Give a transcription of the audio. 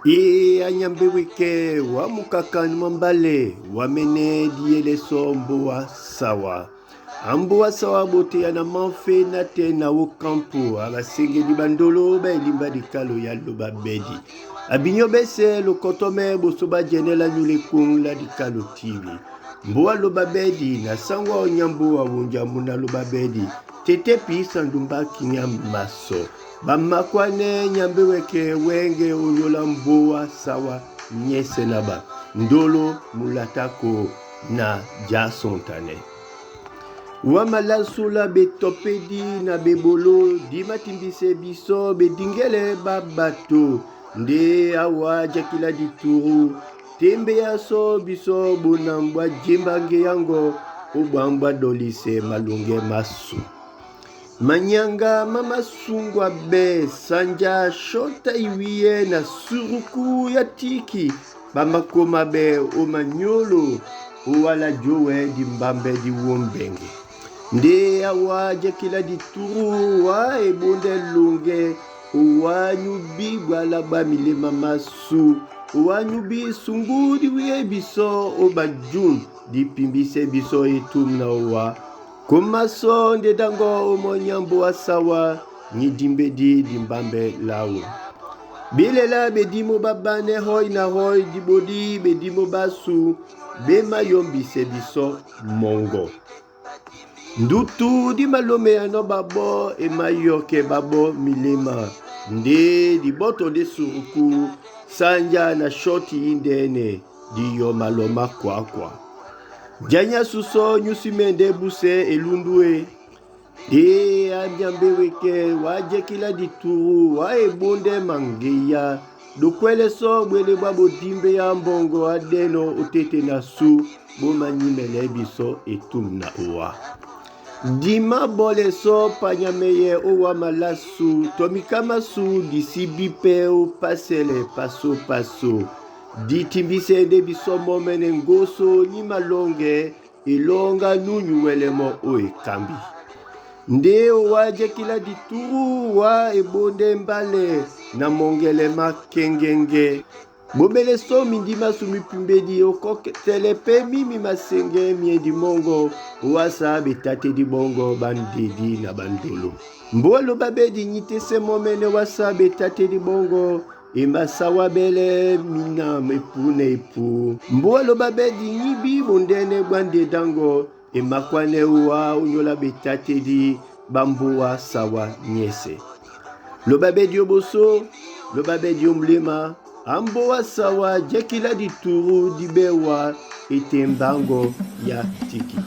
E anyambe weke wa mukakani mwambale wamene diyeleso mboa sawa amboa sawa boteya na manfe na te na okampo abasengeli bandolo baelimba dikalo ya loba bedi abinyo bese lokotome boso bajenela nyule la dikalo tibi mboa loba bedi na sangwa onyambo awonja muna loba bedi tete pi sandumba kinya maso bamakwane nyambe weke wenge onyola mboa sawa nyese na ba ndolo mulatako na jasontane wamalasula betopedi na bebolo dimatimbise biso bedingele babato nde awa jakila dituru tembe ya so biso bonambwa jembange yango obwambwa dolise malunge masu manyanga mamasungwa be sanja shota iwiye na suruku ya tiki bamakoma be omanyolo owala jowe dimbambe diwombenge nde awa jakila dituru wa ebonde longe owanyubi bwala milema masu owanyubi sungu diwiye biso obajun dipimbise biso etum na owa komaso nde dango omonyambo asawa nyidimbedi dimbambe lawo belela bedimo babane hoi na hoi dibodi bedimo basu bemayombise biso mongo ndutu di malome ano babo emayoke babo milema nde diboto nde suruku sanja na shoti indene diyo maloma kwakwa janya suso nyusimende buse elundue e anyambe weke wajekila dituru wa ebonde mangeya dokwele so bwele bwa bodimbe ya mbongo adeno otete na su bomanyimele biso etum na owa dima bole so panyameye owa malasu tomikama su disibi pe opasele paso paso ditimbise nde biso momene ngoso ni malonge elonga nunyuwelemo o ekambi nde owajekila dituru wa ebonde mbale na mongele makengenge bobele so mindima su mipimbedi okoketele pe mimi masenge miedi mongo owasa betatedi bongo bandedi na bandolo mbolo babedi nyitese momene wasa betatedi bongo emasawa bele mina epu na epu mbolo babedi nyibi bondene bwandedango emakwane wa onyola betatedi bamboa sawa nyese loba bedi oboso loba bedi omlema amboa sawa jekila dituru dibewa etembango ya tiki.